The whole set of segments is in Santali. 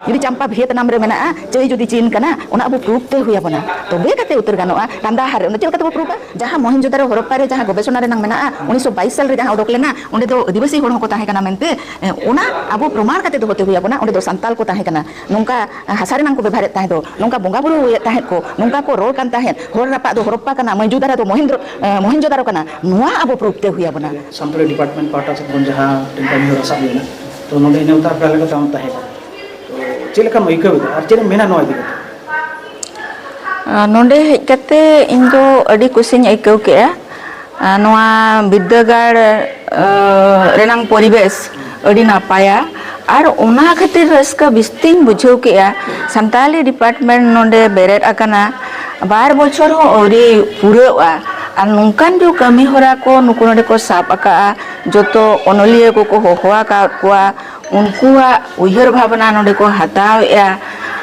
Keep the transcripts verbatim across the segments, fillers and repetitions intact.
ᱡᱩᱫᱤ ᱪᱟᱢᱯᱟ ᱵᱷᱤᱭᱮᱛᱱᱟᱢ ᱨᱮ ᱢᱮᱱᱟᱜᱼᱟ, ᱪᱟᱹᱭ ᱡᱩᱫᱤ ᱪᱤᱱ ᱠᱟᱱᱟ, ᱚᱱᱟ ᱟᱵᱚ ᱯᱨᱩᱯ ᱛᱮ ᱦᱩᱭ ᱟᱵᱚᱱᱟ, ᱛᱚᱵᱮ ᱠᱟᱛᱮ ᱩᱛᱟᱹᱨ ᱜᱟᱱᱚᱜᱼᱟ᱾ ᱠᱟᱱᱫᱟᱦᱟᱨ ᱨᱮ ᱚᱱᱟ ᱪᱮᱫ ᱞᱮᱠᱟ ᱛᱮᱵᱚ ᱯᱨᱩᱯᱟ? ᱡᱟᱦᱟᱸ ᱢᱚᱦᱮᱱᱡᱳᱫᱟᱨᱳ ᱦᱚᱨᱚᱯᱯᱟ ᱨᱮ ᱡᱟᱦᱟᱸ ᱜᱚᱵᱮᱥᱚᱱᱟ ᱨᱮᱱᱟᱝ ᱢᱮᱱᱟᱜᱼᱟ, ᱩᱱᱤᱥᱥᱚ ᱵᱟᱭᱤᱥ ᱥᱟᱞ ᱨᱮ ᱡᱟᱦᱟᱸ ᱚᱰᱚᱠ ᱞᱮᱱᱟ, ᱚᱸᱰᱮ ᱫᱚ ᱟᱹᱫᱤᱵᱟᱹᱥᱤ ᱦᱚᱲ ᱦᱚᱸᱠᱚ ᱛᱟᱦᱮᱸ ᱠᱟᱱᱟ ᱢᱮᱱᱛᱮ, ᱮ, ᱚᱱᱟ ᱟᱵᱚ ᱯᱨᱚᱢᱟᱬ ᱠᱟᱛᱮ ᱫᱚᱦᱚ ᱛᱮ ᱦᱩᱭ ᱟᱵᱚᱱᱟ᱾ ᱚᱸᱰᱮ ᱫᱚ ᱥᱟᱱᱛᱟᱞ ᱠᱚ ᱛᱟᱦᱮᱸ ᱠᱟᱱᱟ, ᱱᱚᱝᱠᱟ ᱦᱟᱥᱟ ᱨᱮᱱᱟᱝ ᱠᱚ ᱵᱮᱵᱷᱟᱨᱮᱫ ᱛᱟᱦᱮᱸ ᱫᱚ, ᱱᱚᱝᱠᱟ ᱵᱚᱸᱜᱟ ᱵᱩᱨᱩᱭᱮᱫ ᱛᱟᱦᱮᱸᱫ ᱠᱚ, ᱱᱚᱝᱠᱟ ᱠᱚ ᱨᱚᱲ ᱠᱟᱱ ᱛᱟᱦᱮᱸᱫ, ᱦᱚᱨ ᱨᱟᱯᱟᱜ ᱫᱚ ᱦᱚᱨᱚᱯᱯᱟ ᱠᱟᱱᱟ, ᱢᱚᱦᱮᱱᱡᱳᱫᱟᱨᱳ ᱫᱚ ᱢᱚᱦᱮᱱᱫᱨᱚ, ᱮ, ᱢᱚᱦᱮᱱᱡᱳᱫᱟᱨᱳ ᱠᱟᱱᱟ, ᱱᱚᱣᱟ ᱟᱵᱚ ᱯᱨᱩᱯ ᱛᱮ ᱦᱩᱭ ᱟᱵᱚᱱᱟ᱾ ᱥᱟᱱᱛᱟᱲᱤ ᱰᱤᱯᱟᱨᱴᱢᱮᱱᱴ ᱯᱟᱦᱴᱟ ᱥᱮᱫ ᱠᱷᱚᱱ ᱡᱟᱦᱟᱸ ᱢᱤᱫᱴᱮᱱ ᱠᱟᱹᱢᱤ ᱦᱚᱨᱟ ᱥᱟᱵ ᱞᱮᱱᱟ, ᱛᱚ ᱱᱚᱰᱮ ᱤᱱᱟᱹ ᱚᱠᱛᱚ ᱯᱨᱟᱭ ᱞᱮᱠᱟᱛᱮ ᱟᱢ ᱛᱟᱦᱮᱸ ᱠᱟᱱᱟ, ᱛᱚ ᱪᱮᱫ ᱞᱮᱠᱟᱢ ᱟᱹᱭᱠᱟᱹᱣ ᱮᱫᱟ ᱟᱨ ᱪᱮᱫ ᱮᱢ ᱢᱮᱱᱟ ᱱᱚᱣᱟ ᱤᱫᱤ ᱠᱟᱛᱮ? ᱟᱨ ᱱᱚᱰᱮ ᱦᱮᱡ ᱠᱟᱛᱮ ᱤᱧ ᱫᱚ ᱟᱹᱰᱤ ᱠᱩᱥᱤᱧ ᱟᱹᱭᱠᱟᱹᱣ ᱠᱮᱜᱼᱟ᱾ ᱟᱨ ᱱᱚᱣᱟ ᱵᱤᱨᱫᱟᱹᱜᱟᱲ, ᱟᱨ, ᱨᱮᱱᱟᱝ ᱯᱚᱨᱤᱵᱮᱥ ᱟᱹᱰᱤ ᱱᱟᱯᱟᱭᱟ᱾ ᱟᱨ ᱚᱱᱟ ᱠᱷᱟᱹᱛᱤᱨ ᱨᱟᱹᱥᱠᱟᱹ ᱵᱤᱥᱛᱤᱧ ᱵᱩᱡᱷᱟᱹᱣ ᱠᱮᱜᱼᱟ᱾ ᱥᱟᱱᱛᱟᱞᱤ ᱰᱤᱯᱟᱨᱴᱢᱮᱱᱴ ᱱᱚᱰᱮ ᱵᱮᱨᱮᱫ ᱟᱠᱟᱱᱟ, ᱵᱟᱨ ᱵᱚᱪᱷᱚᱨ ᱦᱚᱸ ᱟᱹᱣᱨᱤ ᱯᱩᱨᱟᱹᱜᱼᱟ᱾ ᱟᱨ ᱱᱚᱝᱠᱟᱱ ᱡᱚ ᱠᱟᱹᱢᱤ ᱦᱚᱨᱟ ᱠᱚ ᱱᱩᱠᱩ ᱱᱚᱰᱮ ᱠᱚ ᱥᱟᱵ ᱟᱠᱟᱜᱼᱟ, ᱡᱚᱛᱚ ᱚᱱᱚᱞᱤᱭᱟᱹ ᱠᱚᱠᱚ ᱦᱚᱦᱚ ᱟᱠᱟᱫ ᱠᱚᱣᱟ, ᱩᱱᱠᱩᱣᱟᱜ ᱩᱭᱦᱟᱹᱨ ᱵᱷᱟᱵᱽᱱᱟ ᱱᱚᱰᱮ ᱠᱚ ᱦᱟᱛᱟᱣᱮᱜᱼᱟ᱾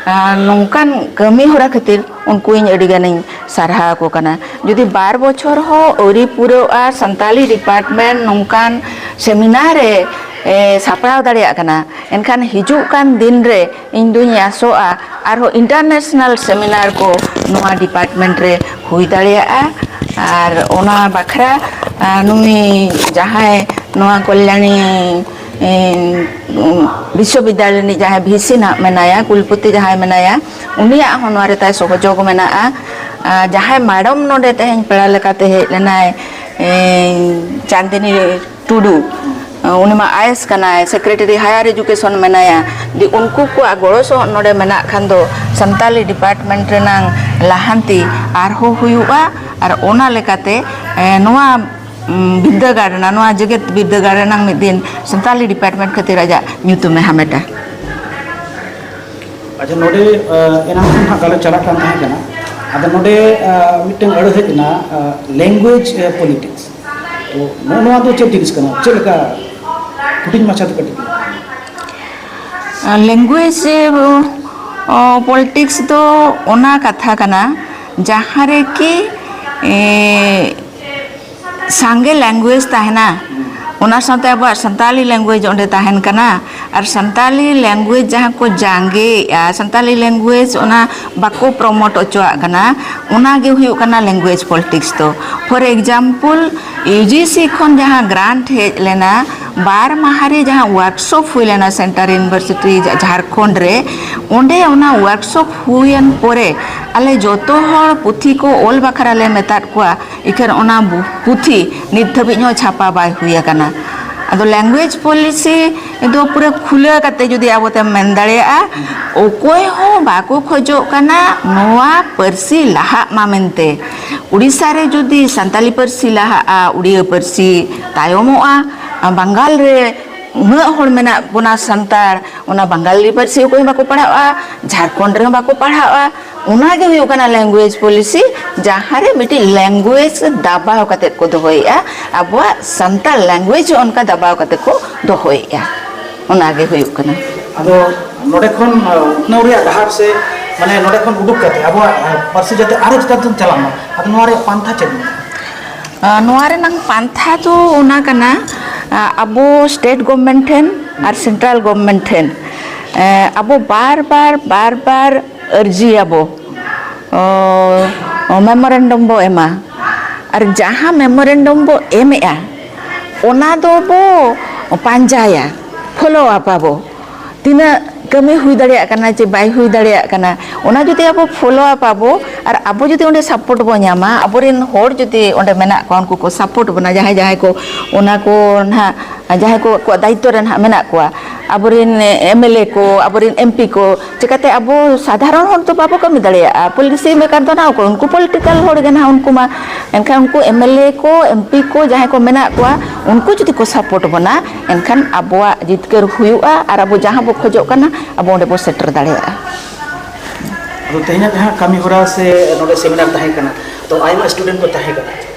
ᱟᱨ ᱱᱚᱝᱠᱟᱱ ᱠᱟᱹᱢᱤ ᱦᱚᱨᱟ ᱠᱷᱟᱹᱛᱤᱨ ᱩᱱᱠᱩ ᱤᱧ ᱟᱹᱰᱤ ᱜᱟᱱᱤᱧ ᱥᱟᱨᱦᱟᱣ ᱟᱠᱚ ᱠᱟᱱᱟ᱾ ᱡᱩᱫᱤ ᱵᱟᱨ ᱵᱚᱪᱷᱚᱨ ᱦᱚᱸ ᱟᱹᱣᱨᱤ ᱯᱩᱨᱟᱹᱜᱼᱟ, ᱥᱟᱱᱛᱟᱞᱤ ᱰᱤᱯᱟᱨᱴᱢᱮᱱᱴ ᱱᱚᱝᱠᱟᱱ ᱥᱮᱢᱤᱱᱟᱨ ᱮ, ᱮ, ᱥᱟᱯᱲᱟᱣ ᱫᱟᱲᱮᱭᱟᱜ ᱠᱟᱱᱟ, ᱮᱱᱠᱷᱟᱱ ᱦᱤᱡᱩᱜ ᱠᱟᱱ ᱫᱤᱱ ᱨᱮ ᱤᱧ ᱫᱩᱧ ᱟᱥᱚᱜᱼᱟ ᱟᱨᱦᱚᱸ ᱤᱱᱴᱟᱨᱱᱮᱥᱱᱟᱞ ᱥᱮᱢᱤᱱᱟᱨ ᱠᱚ ᱱᱚᱣᱟ ᱰᱤᱯᱟᱨᱴᱢᱮᱱᱴ ᱨᱮ ᱦᱩᱭ ᱫᱟᱲᱮᱭᱟᱜᱼᱟ᱾ ᱟᱨ ᱚᱱᱟ ᱵᱟᱠᱷᱨᱟ, ᱟᱨ ᱱᱩᱭ ᱡᱟᱦᱟᱸᱭ ᱱᱚᱣᱟ ᱠᱚᱞᱭᱟᱬᱤ, ᱮ, ᱵᱤᱥᱥᱚᱵᱤᱫᱽᱫᱟᱞᱚᱭ ᱨᱤᱱᱤᱡ ᱡᱟᱦᱟᱸᱭ ᱵᱷᱤᱥᱤ ᱱᱟᱜ ᱢᱮᱱᱟᱭᱟ, ᱠᱩᱞᱯᱚᱛᱤ ᱡᱟᱦᱟᱸᱭ ᱢᱮᱱᱟᱭᱟ, ᱩᱱᱤᱭᱟᱜ ᱦᱚᱸ ᱱᱚᱣᱟ ᱨᱮ ᱛᱟᱭ ᱥᱚᱦᱚᱡᱳᱜᱽ ᱢᱮᱱᱟᱜᱼᱟ᱾ ᱟᱨ ᱡᱟᱦᱟᱸᱭ ᱢᱟᱰᱚᱢ ᱱᱚᱰᱮ ᱛᱮᱦᱮᱧ ᱯᱮᱲᱟ ᱞᱮᱠᱟᱛᱮ ᱦᱮᱡ ᱞᱮᱱᱟᱭ, ᱮ, ᱪᱟᱸᱫᱤᱱᱤ ᱴᱩᱰᱩ, ᱩᱱᱤ ᱢᱟ ᱟᱭᱮᱥ ᱠᱟᱱᱟᱭ, ᱥᱮᱠᱨᱮᱴᱟᱨᱤ ᱦᱟᱭᱟᱨ ᱮᱰᱩᱠᱮᱥᱚᱱ ᱢᱮᱱᱟᱭᱟ᱾ ᱡᱩᱫᱤ ᱩᱱᱠᱩ ᱠᱚᱣᱟᱜ ᱜᱚᱲᱚ ᱥᱚᱦᱚᱫ ᱱᱚᱰᱮ ᱢᱮᱱᱟᱜ ᱠᱷᱟᱱ ᱫᱚ ᱥᱟᱱᱛᱟᱞᱤ ᱰᱤᱯᱟᱨᱴᱢᱮᱱᱴ ᱨᱮᱱᱟᱝ ᱞᱟᱦᱟᱱᱛᱤ ᱟᱨᱦᱚᱸ ᱦᱩᱭᱩᱜᱼᱟ᱾ ᱟᱨ ᱚᱱᱟ ᱞᱮᱠᱟᱛᱮ, ᱮ, ᱱᱚᱣᱟ, ᱩᱢ, ᱵᱤᱨᱫᱟᱹᱜᱟᱲ ᱨᱮᱱᱟᱜ, ᱱᱚᱣᱟ ᱡᱮᱜᱮᱛ ᱵᱤᱨᱫᱟᱹᱜᱟᱲ ᱨᱮᱱᱟᱝ ᱢᱤᱫ ᱫᱤᱱ ᱥᱟᱱᱛᱟᱞᱤ ᱰᱤᱯᱟᱨᱴᱢᱮᱱᱴ ᱠᱷᱟᱹᱛᱤᱨ ᱟᱡᱟᱜ ᱧᱩᱛᱩᱢᱮ ᱦᱟᱢᱮᱴᱟ᱾ ᱟᱪᱪᱷᱟ, ᱱᱚᱰᱮ, ᱟ, ᱮᱱᱟᱝ ᱠᱷᱚᱱ ᱦᱟᱸᱜ ᱜᱟᱞᱚᱪ ᱪᱟᱞᱟᱜ ᱠᱟᱱ ᱛᱟᱦᱮᱸ ᱠᱟᱱᱟ, ᱟᱫᱚ ᱱᱚᱰᱮ, ᱟ, ᱢᱤᱫᱴᱟᱝ ᱟᱹᱲᱟᱹ ᱦᱮᱡ ᱮᱱᱟ, ᱟ, ᱞᱮᱝᱜᱩᱭᱮᱡᱽ, ᱟ, ᱯᱚᱞᱤᱴᱤᱠᱥ᱾ ᱛᱚ ᱱᱚᱜᱼᱚ ᱱᱚᱣᱟ ᱫᱚ ᱪᱮᱫ ᱡᱤᱱᱤᱥ ᱠᱟᱱᱟ? ᱪᱮᱫ ᱞᱮᱠᱟ ᱦᱩᱰᱤᱧ ᱢᱟᱪᱷᱟ ᱛᱮ ᱠᱟᱹᱴᱤᱡ? ᱞᱮᱝᱜᱩᱭᱮᱡᱽ, ᱚ, ᱯᱚᱞᱤᱴᱤᱠᱥ ᱫᱚ ᱚᱱᱟ ᱠᱟᱛᱷᱟ ᱠᱟᱱᱟ, ᱡᱟᱦᱟᱸ ᱨᱮᱠᱤ, ᱮ, ᱥᱟᱸᱜᱮ ᱞᱮᱝᱜᱩᱭᱮᱡᱽ ᱛᱟᱦᱮᱱᱟ, ᱚᱱᱟ ᱥᱟᱶᱛᱮ ᱟᱵᱚᱣᱟᱜ ᱥᱟᱱᱛᱟᱞᱤ ᱞᱮᱝᱜᱩᱭᱮᱡᱽ ᱚᱸᱰᱮ ᱛᱟᱦᱮᱱ ᱠᱟᱱᱟ, ᱟᱨ ᱥᱟᱱᱛᱟᱞᱤ language ᱡᱟᱦᱟᱸ ᱠᱚ ᱡᱟᱸᱜᱮᱭᱮᱫᱼᱟ, ᱥᱟᱱᱛᱟᱞᱤ language ᱚᱱᱟ ᱵᱟᱠᱚ promote ᱚᱪᱚᱣᱟᱜ ᱠᱟᱱᱟ, ᱚᱱᱟ ᱜᱮ ᱦᱩᱭᱩᱜ ᱠᱟᱱᱟ language politics ᱫᱚ᱾ For example, UGC ᱠᱷᱚᱱ ᱡᱟᱦᱟᱸ grant ᱦᱮᱡ ᱞᱮᱱᱟ, ᱵᱟᱨ ᱢᱟᱦᱟ ᱨᱮ ᱡᱟᱦᱟᱸ workshop ᱦᱩᱭ ᱞᱮᱱᱟ Central University ᱡᱷᱟᱲᱠᱷᱚᱸᱰ ᱨᱮ, ᱚᱸᱰᱮ ᱚᱱᱟ workshop ᱦᱩᱭᱮᱱ ᱯᱚᱨᱮ ᱟᱞᱮ ᱡᱚᱛᱚ ᱦᱚᱲ ᱯᱩᱛᱷᱤ ᱠᱚ ᱚᱞ ᱵᱟᱠᱷᱨᱟ ᱞᱮ ᱢᱮᱛᱟᱫ ᱠᱚᱣᱟ, ᱤᱠᱷᱟᱹᱱ ᱚᱱᱟ ᱵᱩ-, ᱯᱩᱛᱷᱤ ᱱᱤᱛ ᱫᱷᱟᱹᱵᱤᱡ ᱦᱚᱸ ᱪᱷᱟᱯᱟ ᱵᱟᱭ ᱦᱩᱭ ᱟᱠᱟᱱᱟ᱾ ᱟᱫᱚ language policy ᱫᱚ ᱯᱩᱨᱟᱹ ᱠᱷᱩᱞᱟᱹ ᱠᱟᱛᱮ ᱡᱩᱫᱤ ᱟᱵᱚ ᱛᱮᱢ ᱢᱮᱱ ᱫᱟᱲᱮᱭᱟᱜᱼᱟ, ᱚᱠᱚᱭ ᱦᱚᱸ ᱵᱟᱠᱚ ᱠᱷᱚᱡᱚᱜ ᱠᱟᱱᱟ ᱱᱚᱣᱟ ᱯᱟᱹᱨᱥᱤ ᱞᱟᱦᱟᱜ ᱢᱟ ᱢᱮᱱᱛᱮ᱾ ᱩᱲᱤᱥᱥᱟ ᱨᱮ ᱡᱩᱫᱤ ᱥᱟᱱᱛᱟᱞᱤ ᱯᱟᱹᱨᱥᱤ ᱞᱟᱦᱟᱜᱼᱟ, ᱩᱲᱤᱭᱟ ᱯᱟᱹᱨᱥᱤ ᱛᱟᱭᱚᱢᱚᱜᱼᱟ, ᱵᱟᱝᱜᱟᱞ ᱨᱮ ᱩᱱᱟᱹᱜ ᱦᱚᱲ ᱢᱮᱱᱟᱜ ᱵᱚᱱᱟ ᱥᱟᱱᱛᱟᱲ, ᱚᱱᱟ ᱵᱟᱝᱜᱟᱞᱤ ᱯᱟᱹᱨᱥᱤ ᱚᱠᱚᱭ ᱦᱚᱸ ᱵᱟᱠᱚ ᱯᱟᱲᱦᱟᱜᱼᱟ, ᱡᱷᱟᱲᱠᱷᱚᱸᱰ ᱨᱮᱦᱚᱸ ᱵᱟᱠᱚ ᱯᱟᱲᱦᱟᱜᱼᱟ, ᱚᱱᱟ ᱜᱮ ᱦᱩᱭᱩᱜ ᱠᱟᱱᱟ language policy, ᱡᱟᱦᱟᱸ ᱨᱮ ᱢᱤᱫᱴᱤᱡ language ᱫᱟᱵᱟᱣ ᱠᱟᱛᱮ ᱠᱚ ᱫᱚᱦᱚᱭᱮᱫᱼᱟ, ᱟᱵᱚᱣᱟᱜ ᱥᱟᱱᱛᱟᱲ language ᱦᱚᱸ ᱚᱱᱠᱟ ᱫᱟᱵᱟᱣ ᱠᱟᱛᱮ ᱠᱚ ᱫᱚᱦᱚᱭᱮᱫᱼᱟ᱾ ᱚᱱᱟ ᱜᱮ ᱦᱩᱭᱩᱜ ᱠᱟᱱᱟ᱾ ᱟᱫᱚ ᱱᱚᱰᱮ ᱠᱷᱚᱱ, ᱟ, ᱩᱛᱱᱟᱹᱣ ᱨᱮᱭᱟᱜ ᱰᱟᱦᱟᱨ ᱥᱮ, ᱢᱟᱱᱮ, ᱱᱚᱰᱮ ᱠᱷᱚᱱ ᱩᱰᱩᱠ ᱠᱟᱛᱮ ᱟᱵᱚᱣᱟᱜ, ᱟ, ᱯᱟᱹᱨᱥᱤ ᱡᱟᱛᱮ ᱟᱨᱚ ᱪᱮᱛᱟᱱ ᱥᱮᱫ ᱪᱟᱞᱟᱜ ᱢᱟ, ᱟᱫᱚ ᱱᱚᱣᱟ ᱨᱮᱭᱟᱜ ᱯᱟᱱᱛᱷᱟ ᱪᱮᱫ ᱢᱮᱱᱟᱜᱼᱟ? ᱟ, ᱱᱚᱣᱟ ᱨᱮᱱᱟᱝ ᱯᱟᱱᱛᱷᱟ ᱫᱚ ᱚᱱᱟ ᱠᱟᱱᱟ, ᱟ, ᱟᱵᱚ state government ᱴᱷᱮᱱ ᱟᱨ central government ᱴᱷᱮᱱ, ᱮ, ᱟᱵᱚ ᱵᱟᱨ ᱵᱟᱨ, ᱵᱟᱨ ᱵᱟᱨ ᱟᱹᱨᱡᱤᱭᱟᱵᱚ, ᱚ, ᱚ, memorandum ᱵᱚ ᱮᱢᱟ᱾ ᱟᱨ ᱡᱟᱦᱟᱸ memorandum ᱵᱚ ᱮᱢᱮᱜᱼᱟ, ᱚᱱᱟ ᱫᱚ ᱵᱚ ᱯᱟᱸᱡᱟᱭᱟ, follow up ᱟᱵᱚ᱾ ᱛᱤᱱᱟᱹᱜ ᱠᱟᱹᱢᱤ ᱦᱩᱭ ᱫᱟᱲᱮᱭᱟᱜ ᱠᱟᱱᱟ ᱪᱮ ᱵᱟᱭ ᱦᱩᱭ ᱫᱟᱲᱮᱭᱟᱜ ᱠᱟᱱᱟ, ᱚᱱᱟ ᱡᱩᱫᱤ ᱟᱵᱚ follow up ᱟᱵᱚ ᱟᱨ ᱟᱵᱚ ᱡᱩᱫᱤ ᱚᱸᱰᱮ support ᱵᱚ ᱧᱟᱢᱟ, ᱟᱵᱚᱨᱮᱱ ᱦᱚᱲ ᱡᱩᱫᱤ ᱚᱸᱰᱮ ᱢᱮᱱᱟᱜ ᱠᱚᱣᱟ, ᱩᱱᱠᱩ ᱠᱚ support ᱵᱚᱱᱟ, ᱡᱟᱦᱟᱸᱭ ᱡᱟᱦᱟᱸᱭ ᱠᱚ ᱚᱱᱟ ᱠᱚ ᱱᱟᱦᱟᱜ, ᱡᱟᱦᱟᱸᱭ ᱠᱚ ᱟᱠᱚᱣᱟᱜ ᱫᱟᱭᱤᱛᱛᱚ ᱨᱮ ᱱᱟᱦᱟᱜ ᱢᱮᱱᱟᱜ ᱠᱚᱣᱟ, ᱟᱵᱚᱨᱮᱱ MLA ᱠᱚ, ᱟᱵᱚᱨᱮᱱ MP ᱠᱚ, ᱪᱤᱠᱟᱹᱛᱮ ᱟᱵᱚ ᱥᱟᱫᱷᱟᱨᱚᱱ ᱦᱚᱲ ᱫᱚ ᱵᱟᱵᱚ ᱠᱟᱹᱢᱤ ᱫᱟᱲᱮᱭᱟᱜᱼᱟ᱾ Policy maker ᱫᱚ ᱱᱟᱦᱟᱜ ᱚᱠᱚᱭ? ᱩᱱᱠᱩ political ᱦᱚᱲ ᱜᱮ ᱱᱟᱦᱟᱜ ᱩᱱᱠᱩ ᱢᱟ᱾ ᱮᱱᱠᱷᱟᱱ ᱩᱱᱠᱩ MLA ᱠᱚ, MP ᱠᱚ ᱡᱟᱦᱟᱸᱭ ᱠᱚ ᱢᱮᱱᱟᱜ ᱠᱚᱣᱟ, ᱩᱱᱠᱩ ᱡᱩᱫᱤ ᱠᱚ support ᱵᱚᱱᱟ, ᱮᱱᱠᱷᱟᱱ ᱟᱵᱚᱣᱟᱜ ᱡᱤᱛᱠᱟᱹᱨ ᱦᱩᱭᱩᱜᱼᱟ ᱟᱨ ᱟᱵᱚ ᱡᱟᱦᱟᱸ ᱵᱚ ᱠᱷᱚᱡᱚᱜ ᱠᱟᱱᱟ, ᱟᱵᱚ ᱚᱸᱰᱮ ᱵᱚ ᱥᱮᱴᱮᱨ ᱫᱟᱲᱮᱭᱟᱜᱼᱟ᱾ ᱟᱫᱚ ᱛᱮᱦᱮᱧᱟᱜ ᱡᱟᱦᱟᱸ ᱠᱟᱹᱢᱤ ᱦᱚᱨᱟ ᱥᱮ ᱱᱚᱰᱮ seminar ᱛᱟᱦᱮᱸ ᱠᱟᱱᱟ, ᱛᱚ ᱟᱭᱢᱟ student ᱠᱚ ᱛᱟᱦᱮᱸ ᱠᱟᱱᱟ,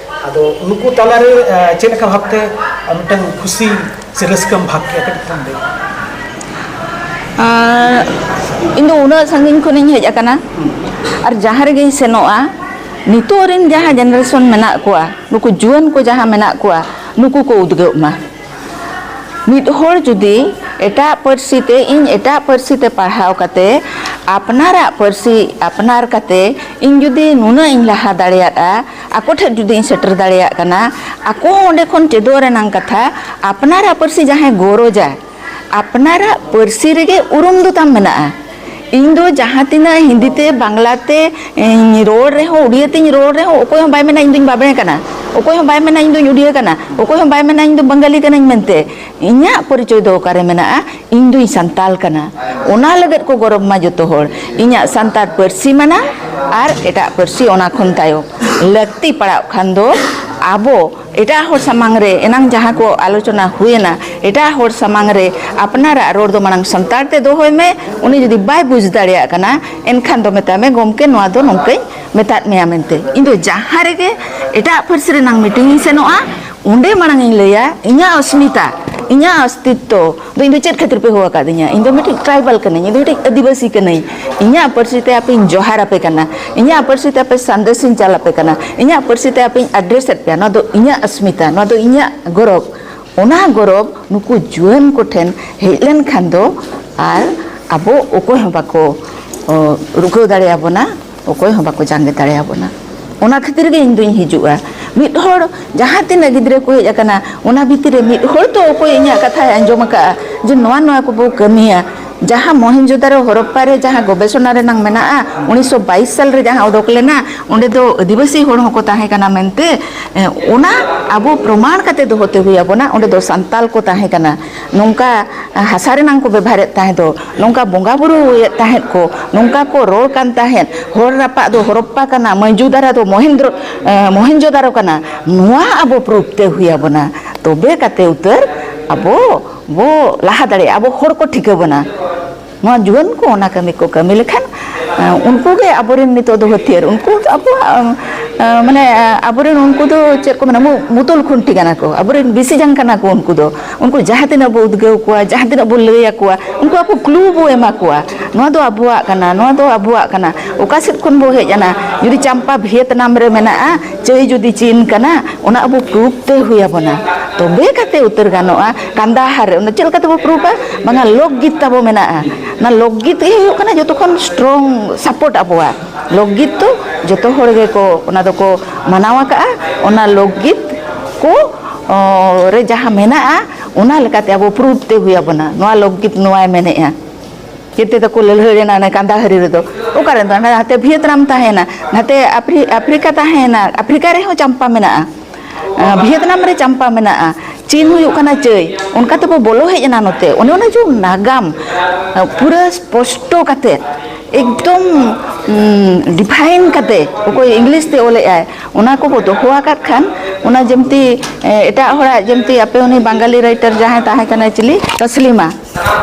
ᱟᱫᱚ ᱱᱩᱠᱩ ᱛᱟᱞᱟᱨᱮ, ᱟ, ᱪᱮᱫ ᱞᱮᱠᱟ ᱵᱷᱟᱵᱛᱮ, ᱟ, ᱢᱤᱫᱴᱟᱝ ᱠᱷᱩᱥᱤ ᱥᱮ ᱨᱟᱹᱥᱠᱟᱹᱢ ᱵᱷᱟᱜᱽ ᱠᱮᱫᱼᱟ, ᱠᱟᱹᱴᱤᱡ ᱛᱷᱚᱲᱟᱢ ᱞᱟᱹᱭᱟ? ᱟᱨ ᱤᱧ ᱫᱚ ᱩᱱᱟᱹᱜ ᱥᱟᱺᱜᱤᱧ ᱠᱷᱚᱱᱤᱧ ᱦᱮᱡ ᱟᱠᱟᱱᱟ, ᱟᱨ ᱡᱟᱦᱟᱸ ᱨᱮᱜᱮᱧ ᱥᱮᱱᱚᱜᱼᱟ, ᱱᱤᱛᱚᱜ ᱨᱮᱱ ᱡᱟᱦᱟᱸ generation ᱢᱮᱱᱟᱜ ᱠᱚᱣᱟ, ᱱᱩᱠᱩ ᱡᱩᱣᱟᱹᱱ ᱠᱚ ᱡᱟᱦᱟᱸ ᱢᱮᱱᱟᱜ ᱠᱚᱣᱟ, ᱱᱩᱠᱩ ᱠᱚ ᱩᱫᱽᱜᱟᱹᱜ ᱢᱟ᱾ ᱢᱤᱫ ᱦᱚᱲ ᱡᱩᱫᱤ ᱮᱴᱟᱜ ᱯᱟᱹᱨᱥᱤ ᱛᱮ, ᱤᱧ ᱮᱴᱟᱜ ᱯᱟᱹᱨᱥᱤ ᱛᱮ ᱯᱟᱲᱦᱟᱣ ᱠᱟᱛᱮ, ᱟᱯᱱᱟᱨᱟᱜ ᱯᱟᱹᱨᱥᱤ ᱟᱯᱱᱟᱨ ᱠᱟᱛᱮ ᱤᱧ ᱡᱩᱫᱤ ᱱᱩᱱᱟᱹᱜ ᱤᱧ ᱞᱟᱦᱟ ᱫᱟᱲᱮᱭᱟᱜᱼᱟ, ᱟᱠᱚ ᱴᱷᱮᱱ ᱡᱩᱫᱤᱧ ᱥᱮᱴᱮᱨ ᱫᱟᱲᱮᱭᱟᱜ ᱠᱟᱱᱟ, ᱟᱠᱚ ᱦᱚᱸ ᱚᱸᱰᱮ ᱠᱷᱚᱱ ᱪᱮᱫᱚᱜ ᱨᱮᱱᱟᱜ ᱠᱟᱛᱷᱟ, ᱟᱯᱱᱟᱨᱟᱜ ᱯᱟᱹᱨᱥᱤ ᱡᱟᱦᱟᱸᱭ ᱜᱚᱨᱚᱡᱟ, ᱟᱯᱱᱟᱨᱟᱜ ᱯᱟᱹᱨᱥᱤ ᱨᱮᱜᱮ ᱩᱨᱩᱢ ᱫᱚ ᱛᱟᱢ ᱢᱮᱱᱟᱜᱼᱟ᱾ ᱤᱧ ᱫᱚ ᱡᱟᱦᱟᱸ ᱛᱤᱱᱟᱹᱜ ᱦᱤᱱᱫᱤ ᱛᱮ, ᱵᱟᱝᱞᱟ ᱛᱮ, ᱤᱧ ᱨᱚᱲ ᱨᱮᱦᱚᱸ, ᱩᱲᱤᱭᱟᱹ ᱛᱤᱧ ᱨᱚᱲ ᱨᱮᱦᱚᱸ, ᱚᱠᱚᱭ ᱦᱚᱸ ᱵᱟᱭ ᱢᱮᱱᱟ ᱤᱧ ᱫᱩᱧ ᱵᱟᱵᱽᱲᱮ ᱠᱟᱱᱟ, ᱚᱠᱚᱭ ᱦᱚᱸ ᱵᱟᱭ ᱢᱮᱱᱟ ᱤᱧ ᱫᱩᱧ ᱩᱲᱤᱭᱟᱹ ᱠᱟᱱᱟ, ᱚᱠᱚᱭ ᱦᱚᱸ ᱵᱟᱭ ᱢᱮᱱᱟ ᱤᱧ ᱫᱚ ᱵᱟᱝᱜᱟᱞᱤ ᱠᱟᱹᱱᱟᱹᱧ ᱢᱮᱱᱛᱮ᱾ ᱤᱧᱟᱹᱜ ᱯᱚᱨᱤᱪᱚᱭ ᱫᱚ ᱚᱠᱟᱨᱮ ᱢᱮᱱᱟᱜᱼᱟ? ᱤᱧ ᱫᱩᱧ ᱥᱟᱱᱛᱟᱞ ᱠᱟᱱᱟ᱾ ᱚᱱᱟ ᱞᱟᱹᱜᱤᱫ ᱠᱚ ᱜᱚᱨᱚᱵᱽ ᱢᱟ ᱡᱚᱛᱚ ᱦᱚᱲ᱾ ᱤᱧᱟᱹᱜ ᱥᱟᱱᱛᱟᱲ ᱯᱟᱹᱨᱥᱤ ᱢᱟᱱᱟ ᱟᱨ ᱮᱴᱟᱜ ᱯᱟᱹᱨᱥᱤ ᱚᱱᱟ ᱠᱷᱚᱱ ᱛᱟᱭᱚᱢ᱾ ᱞᱟᱹᱠᱛᱤ ᱯᱟᱲᱟᱜ ᱠᱷᱟᱱ ᱫᱚ ᱟᱵᱚ ᱮᱴᱟᱜ ᱦᱚᱲ ᱥᱟᱢᱟᱝ ᱨᱮ, ᱮᱱᱟᱝ ᱡᱟᱦᱟᱸ ᱠᱚ ᱟᱞᱳᱪᱚᱱᱟ ᱦᱩᱭᱮᱱᱟ, ᱮᱴᱟᱜ ᱦᱚᱲ ᱥᱟᱢᱟᱝ ᱨᱮ ᱟᱯᱱᱟᱨᱟᱜ ᱨᱚᱲ ᱫᱚ ᱢᱟᱲᱟᱝ ᱥᱟᱱᱛᱟᱲ ᱛᱮ ᱫᱚᱦᱚᱭ ᱢᱮ᱾ ᱩᱱᱤ ᱡᱩᱫᱤ ᱵᱟᱭ ᱵᱩᱡᱽ ᱫᱟᱲᱮᱭᱟᱜ ᱠᱟᱱᱟ, ᱮᱱᱠᱷᱟᱱ ᱫᱚ ᱢᱮᱛᱟᱭ ᱢᱮ, "ᱜᱚᱢᱠᱮ, ᱱᱚᱣᱟ ᱫᱚ ᱱᱚᱝᱠᱟᱧ ᱢᱮᱛᱟᱫ ᱢᱮᱭᱟ" ᱢᱮᱱᱛᱮ᱾ ᱤᱧ ᱫᱚ ᱡᱟᱦᱟᱸ ᱨᱮᱜᱮ ᱮᱴᱟᱜ ᱯᱟᱹᱨᱥᱤ ᱨᱮᱱᱟᱝ ᱢᱤᱴᱤᱝ ᱤᱧ ᱥᱮᱱᱚᱜᱼᱟ, ᱚᱸᱰᱮ ᱢᱟᱲᱟᱝ ᱤᱧ ᱞᱟᱹᱭᱟ, ᱤᱧᱟᱹᱜ ᱚᱥᱢᱤᱛᱟ, ᱤᱧᱟᱹᱜ ᱚᱥᱛᱤᱛᱛᱚ ᱫᱚ ᱤᱧ ᱫᱚ ᱪᱮᱫ ᱠᱷᱟᱹᱛᱤᱨ ᱯᱮ ᱦᱚᱦᱚ ᱟᱠᱟᱫᱤᱧᱟ? ᱤᱧ ᱫᱚ ᱢᱤᱫᱴᱤᱡ ᱴᱨᱟᱭᱵᱟᱞ ᱠᱟᱹᱱᱟᱹᱧ, ᱤᱧ ᱫᱚ ᱢᱤᱫᱴᱤᱡ ᱟᱹᱫᱤᱵᱟᱹᱥᱤ ᱠᱟᱹᱱᱟᱹᱧ᱾ ᱤᱧᱟᱹᱜ ᱯᱟᱹᱨᱥᱤ ᱛᱮ ᱟᱯᱮᱧ ᱡᱚᱦᱟᱨ ᱟᱯᱮ ᱠᱟᱱᱟ, ᱤᱧᱟᱹᱜ ᱯᱟᱹᱨᱥᱤ ᱛᱮ ᱟᱯᱮ ᱥᱟᱸᱫᱮᱥ ᱤᱧ ᱪᱟᱞ ᱟᱯᱮ ᱠᱟᱱᱟ, ᱤᱧᱟᱹᱜ ᱯᱟᱹᱨᱥᱤ ᱛᱮ ᱟᱯᱮᱧ ᱟᱰᱨᱮᱥ ᱮᱫ ᱯᱮᱭᱟ᱾ ᱱᱚᱣᱟ ᱫᱚ ᱤᱧᱟᱹᱜ ᱚᱥᱢᱤᱛᱟ, ᱱᱚᱣᱟ ᱫᱚ ᱤᱧᱟᱹᱜ ᱜᱚᱨᱚᱵᱽ᱾ ᱚᱱᱟ ᱜᱚᱨᱚᱵᱽ ᱱᱩᱠᱩ ᱡᱩᱣᱟᱹᱱ ᱠᱚᱴᱷᱮᱱ ᱦᱮᱡ ᱞᱮᱱᱠᱷᱟᱱ ᱫᱚ ᱟᱨ ᱟᱵᱚ ᱚᱠᱚᱭ ᱦᱚᱸ ᱵᱟᱠᱚ, ᱚ, ᱨᱩᱠᱟᱹᱣ ᱫᱟᱲᱮᱭᱟᱵᱚᱱᱟ, ᱚᱠᱚᱭ ᱦᱚᱸ ᱵᱟᱠᱚ ᱡᱟᱸᱜᱮ ᱫᱟᱲᱮᱭᱟᱵᱚᱱᱟ᱾ ᱚᱱᱟ ᱠᱷᱟᱹᱛᱤᱨ ᱜᱮ ᱤᱧ ᱫᱩᱧ ᱦᱤᱡᱩᱜᱼᱟ᱾ ᱢᱤᱫ ᱦᱚᱲ, ᱡᱟᱦᱟᱸ ᱛᱤᱱᱟᱹᱜ ᱜᱤᱫᱽᱨᱟᱹ ᱠᱚ ᱦᱮᱡ ᱟᱠᱟᱱᱟ, ᱚᱱᱟ ᱵᱷᱤᱛᱤᱨ ᱨᱮ ᱢᱤᱫ ᱦᱚᱲ ᱛᱚ ᱚᱠᱚᱭ ᱤᱧᱟᱹᱜ ᱠᱟᱛᱷᱟᱭ ᱟᱸᱡᱚᱢ ᱟᱠᱟᱫᱼᱟ ᱡᱮ ᱱᱚᱣᱟ, ᱱᱚᱣᱟ ᱠᱚᱵᱚ ᱠᱟᱹᱢᱤᱭᱟ? ᱡᱟᱦᱟᱸ ᱢᱚᱦᱮᱱᱡᱳᱫᱟᱨᱳ ᱦᱚᱨᱚᱯᱯᱟ ᱨᱮ ᱡᱟᱦᱟᱸ ᱜᱚᱵᱮᱥᱚᱱᱟ ᱨᱮᱱᱟᱝ ᱢᱮᱱᱟᱜᱼᱟ, ᱩᱱᱤᱥᱥᱚ ᱵᱟᱭᱤᱥ ᱥᱟᱞ ᱨᱮ ᱡᱟᱦᱟᱸ ᱚᱰᱚᱠ ᱞᱮᱱᱟ, ᱚᱸᱰᱮ ᱫᱚ ᱟᱹᱫᱤᱵᱟᱹᱥᱤ ᱦᱚᱲ ᱦᱚᱸᱠᱚ ᱛᱟᱦᱮᱸ ᱠᱟᱱᱟ ᱢᱮᱱᱛᱮ, ᱮ, ᱚᱱᱟ ᱟᱵᱚ ᱯᱨᱚᱢᱟᱬ ᱠᱟᱛᱮ ᱫᱚᱦᱚ ᱛᱮ ᱦᱩᱭ ᱟᱵᱚᱱᱟ᱾ ᱚᱸᱰᱮ ᱫᱚ ᱥᱟᱱᱛᱟᱞ ᱠᱚ ᱛᱟᱦᱮᱸ ᱠᱟᱱᱟ, ᱱᱚᱝᱠᱟ ᱦᱟᱥᱟ ᱨᱮᱱᱟᱝ ᱠᱚ ᱵᱮᱵᱷᱟᱨᱮᱫ ᱛᱟᱦᱮᱸ ᱫᱚ, ᱱᱚᱝᱠᱟ ᱵᱚᱸᱜᱟ ᱵᱩᱨᱩᱭᱮᱫ ᱛᱟᱦᱮᱸᱫ ᱠᱚ, ᱱᱚᱝᱠᱟ ᱠᱚ ᱨᱚᱲ ᱠᱟᱱ ᱛᱟᱦᱮᱸᱫ, ᱦᱚᱨ ᱨᱟᱯᱟᱜ ᱫᱚ ᱦᱚᱨᱚᱯᱯᱟ ᱠᱟᱱᱟ, ᱢᱚᱦᱮᱱᱡᱳᱫᱟᱨᱟ ᱫᱚ ᱢᱚᱦᱮᱱᱫᱨᱚ, ᱮ, ᱢᱚᱦᱮᱱᱡᱳᱫᱟᱨᱚ ᱠᱟᱱᱟ, ᱱᱚᱣᱟ ᱟᱵᱚ ᱯᱨᱩᱯ ᱛᱮ ᱦᱩᱭ ᱟᱵᱚᱱᱟ᱾ ᱛᱚᱵᱮ ᱠᱟᱛᱮ ᱩᱛᱟᱹᱨ ᱟᱵᱚ ᱵᱚ ᱞᱟᱦᱟ ᱫᱟᱲᱮᱭᱟᱜᱼᱟ, ᱟᱵᱚ ᱦᱚᱲ ᱠᱚ ᱴᱷᱤᱠᱟᱹ ᱵᱚᱱᱟ᱾ ᱱᱚᱣᱟ ᱡᱩᱣᱟᱹᱱ ᱠᱚ ᱚᱱᱟ ᱠᱟᱹᱢᱤ ᱠᱚ ᱠᱟᱹᱢᱤ ᱞᱮᱠᱷᱟᱱ, ᱮ, ᱩᱱᱠᱩ ᱜᱮ ᱟᱵᱚᱨᱮᱱ ᱱᱤᱛᱚᱜ ᱫᱚ ᱦᱟᱹᱛᱭᱟᱹᱨ, ᱩᱱᱠᱩ ᱟᱵᱚᱣᱟᱜ, ᱮ, ᱟᱸ, ᱢᱟᱱᱮ, ᱟᱸ, ᱟᱵᱚᱨᱮᱱ ᱩᱱᱠᱩ ᱫᱚ ᱪᱮᱫ ᱠᱚ ᱢᱮᱱᱟ, ᱢᱩ-, ᱢᱩᱛᱩᱞ ᱠᱷᱩᱱᱴᱤ ᱠᱟᱱᱟ ᱠᱚ, ᱟᱵᱚᱨᱮᱱ ᱵᱤᱥᱤ ᱡᱟᱝ ᱠᱟᱱᱟ ᱠᱚ ᱩᱱᱠᱩ ᱫᱚ᱾ ᱩᱱᱠᱩ ᱡᱟᱦᱟᱸ ᱛᱤᱱᱟᱹᱜ ᱵᱚ ᱩᱫᱽᱜᱟᱹᱣ ᱠᱚᱣᱟ, ᱡᱟᱦᱟᱸ ᱛᱤᱱᱟᱹᱜ ᱵᱚ ᱞᱟᱹᱭ ᱟᱠᱚᱣᱟ, ᱩᱱᱠᱩ ᱟᱵᱚ clue ᱵᱚ ᱮᱢᱟ ᱠᱚᱣᱟ, "ᱱᱚᱣᱟ ᱫᱚ ᱟᱵᱚᱣᱟᱜ ᱠᱟᱱᱟ, ᱱᱚᱣᱟ ᱫᱚ ᱟᱵᱚᱣᱟᱜ ᱠᱟᱱᱟ, ᱚᱠᱟ ᱥᱮᱫ ᱠᱷᱚᱱ ᱵᱚ ᱦᱮᱡ ᱮᱱᱟ?" ᱡᱩᱫᱤ ᱪᱟᱢᱯᱟ ᱵᱷᱤᱭᱮᱛᱱᱟᱢ ᱨᱮ ᱢᱮᱱᱟᱜᱼᱟ, ᱪᱟᱹᱭ ᱡᱩᱫᱤ ᱪᱤᱱ ᱠᱟᱱᱟ, ᱚᱱᱟ ᱟᱵᱚ proof ᱛᱮ ᱦᱩᱭ ᱟᱵᱚᱱᱟ, ᱛᱚᱵᱮ ᱠᱟᱛᱮ ᱩᱛᱟᱹᱨ ᱜᱟᱱᱚᱜᱼᱟ᱾ ᱠᱟᱱᱫᱟᱦᱟᱨ ᱨᱮ ᱚᱱᱟ ᱪᱮᱫ ᱞᱮᱠᱟ ᱛᱮᱵᱚ ᱯᱨᱩᱯᱟ? ᱵᱟᱝᱟ, ᱞᱳᱠᱜᱤᱛ ᱛᱟᱵᱚ ᱢᱮᱱᱟᱜᱼᱟ᱾ ᱚᱱᱟ ᱞᱳᱠᱜᱤᱛ ᱜᱮ ᱦᱩᱭᱩᱜ ᱠᱟᱱᱟ ᱡᱚᱛᱚ ᱠᱷᱚᱱ strong support ᱟᱵᱚᱣᱟᱜ᱾ ᱞᱳᱠᱜᱤᱛ ᱫᱚ ᱡᱚᱛᱚ ᱦᱚᱲ ᱜᱮᱠᱚ ᱚᱱᱟ ᱫᱚᱠᱚ ᱢᱟᱱᱟᱣ ᱟᱠᱟᱜᱼᱟ᱾ ᱚᱱᱟ ᱞᱳᱠᱜᱤᱛ ᱠᱚ, ᱚ, ᱨᱮ ᱡᱟᱦᱟᱸ ᱢᱮᱱᱟᱜᱼᱟ, ᱚᱱᱟ ᱞᱮᱠᱟᱛᱮ ᱟᱵᱚ ᱯᱨᱩᱯ ᱛᱮ ᱦᱩᱭ ᱟᱵᱚᱱᱟ, ᱱᱚᱣᱟ ᱞᱳᱠᱜᱤᱛ ᱱᱚᱣᱟᱭ ᱢᱮᱱᱮᱜᱼᱟ᱾ ᱪᱮᱫ ᱛᱮᱫᱚ ᱠᱚ ᱞᱟᱹᱲᱦᱟᱹᱭ ᱞᱮᱱᱟ ᱚᱱᱮ ᱠᱟᱱᱫᱟᱦᱟᱨᱤ ᱨᱮᱫᱚ? ᱚᱠᱟᱨᱮ ᱫᱚ? ᱱᱟᱛᱮ ᱵᱷᱤᱭᱮᱛᱱᱟᱢ ᱛᱟᱦᱮᱸᱭᱮᱱᱟ, ᱱᱟᱛᱮ ᱟᱯᱷᱨᱤ-, ᱟᱯᱷᱨᱤᱠᱟ ᱛᱟᱦᱮᱸᱭᱮᱱᱟ, ᱟᱯᱷᱨᱤᱠᱟ ᱨᱮᱦᱚᱸ ᱪᱟᱢᱯᱟ ᱢᱮᱱᱟᱜᱼᱟ᱾ ᱟᱸ, ᱵᱷᱤᱭᱮᱛᱱᱟᱢ ᱨᱮ ᱪᱟᱢᱯᱟ ᱢᱮᱱᱟᱜᱼᱟ, ᱪᱤᱱ ᱦᱩᱭᱩᱜ ᱠᱟᱱᱟ ᱪᱟᱹᱭ᱾ ᱚᱱᱠᱟ ᱛᱮᱵᱚ ᱵᱚᱞᱚ ᱦᱮᱡ ᱮᱱᱟ ᱱᱚᱛᱮ᱾ ᱚᱱᱮ ᱚᱱᱟ ᱡᱮ ᱱᱟᱜᱟᱢ, ᱟᱸ, ᱯᱩᱨᱟᱹ ᱥᱯᱚᱥᱴᱚ ᱠᱟᱛᱮ, ᱮᱠᱫᱚᱢ, ᱩᱢ, define ᱠᱟᱛᱮ, ᱚᱠᱚᱭ ᱤᱝᱞᱤᱥ ᱛᱮ ᱚᱞᱮᱜᱼᱟᱭ, ᱚᱱᱟ ᱠᱚᱵᱚ ᱫᱚᱦᱚ ᱟᱠᱟᱫ ᱠᱷᱟᱱ, ᱚᱱᱟ ᱡᱮᱢᱛᱤ, ᱮ, ᱮᱴᱟᱜ ᱦᱚᱲᱟᱜ ᱡᱮᱢᱛᱤ ᱟᱯᱮ ᱩᱱᱤ ᱵᱟᱝᱜᱟᱞᱤ writer ᱡᱟᱦᱟᱸᱭ ᱛᱟᱦᱮᱸ ᱠᱟᱱᱟᱭ ᱪᱤᱞᱤ, ᱛᱟᱥᱞᱤᱢᱟ,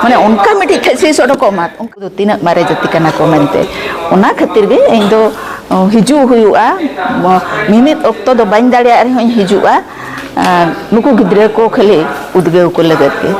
ᱢᱟᱱᱮ ᱚᱱᱠᱟ ᱢᱤᱫᱴᱤᱡ thesis ᱚᱰᱚᱠᱚᱜ ᱢᱟ, ᱩᱱᱠᱩ ᱫᱚ ᱛᱤᱱᱟᱹᱜ ᱢᱟᱨᱮ ᱡᱟᱹᱛᱤ ᱠᱟᱱᱟ ᱠᱚ ᱢᱮᱱᱛᱮ᱾ ᱚᱱᱟ ᱠᱷᱟᱹᱛᱤᱨ ᱜᱮ ᱤᱧ ᱫᱚ, ᱚ, ᱦᱤᱡᱩᱜ ᱦᱩᱭᱩᱜᱼᱟ, ᱢᱚ-, ᱢᱤᱢᱤᱫ ᱚᱠᱛᱚ ᱫᱚ ᱵᱟᱹᱧ ᱫᱟᱲᱮᱭᱟᱜ ᱨᱮᱦᱚᱸᱧ ᱦᱤᱡᱩᱜᱼᱟ᱾ ᱟᱨ ᱱᱩᱠᱩ ᱜᱤᱫᱽᱨᱟᱹ ᱠᱚ ᱠᱷᱟᱹᱞᱤ ᱩᱫᱽᱜᱟᱹᱣ ᱠᱚ ᱞᱟᱹᱜᱤᱫ ᱜᱮ᱾